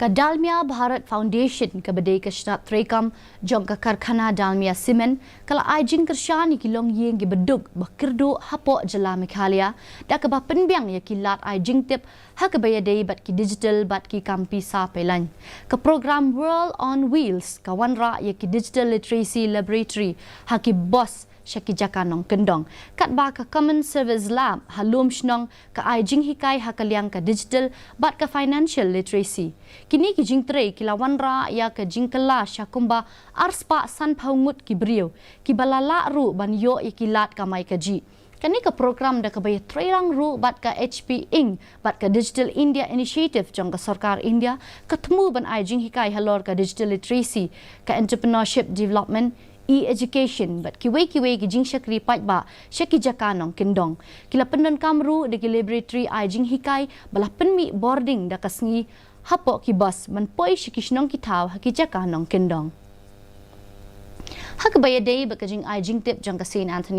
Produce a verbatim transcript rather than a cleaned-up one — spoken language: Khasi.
Ka Dalmia Bharat Foundation, kaba dei ka shnat treikam jong ka karkhana Dalmia Cement, ka la ai jingkyrshan ïa ki longïing kiba duk ba kyrduh hapoh jylla Meghalaya, da kaba pynbiang ïa ki lad ai jingtip ha kaba ïadei bad ki digital bad ki kam pisa pei laiñ. Ka program World on Wheels ka wanrah ïa ki Digital Literacy Laboratory ha ki bus sha ki jaka nongkyndong. Katba ka Common Service Lab ha Lumshnong ka ai jinghikai ha ka liang ka digital bad ka financial literacy. Kine ki jingtrei ki la wanrah ïa ka jingkylla sha kumba arspah sanphew ngut ki briew, kiba la lah ruh ban ïoh ïa ki lad kamai kajih. Kane ka program da kaba ïatreilang ruh bad ka H P Inc bad ka Digital India Initiative jong ka Sorkar India, ka thmu ban ai jinghikai halor ka digital literacy, ka entrepreneurship development, e-education bad kiwei kiwei ki jingshakri paidbah sha ki jaka nongkyndong. Ki la pyndonkam ruh da ki laboratory ai jinghikai ba la pynmih boarding da ka sngi hapoh ki bus ban poi sha ki shnong ki thaw ha ki jaka nongkyndong. Ha kaba ïadei bad ka jingai jingtip jong ka Saint Anthony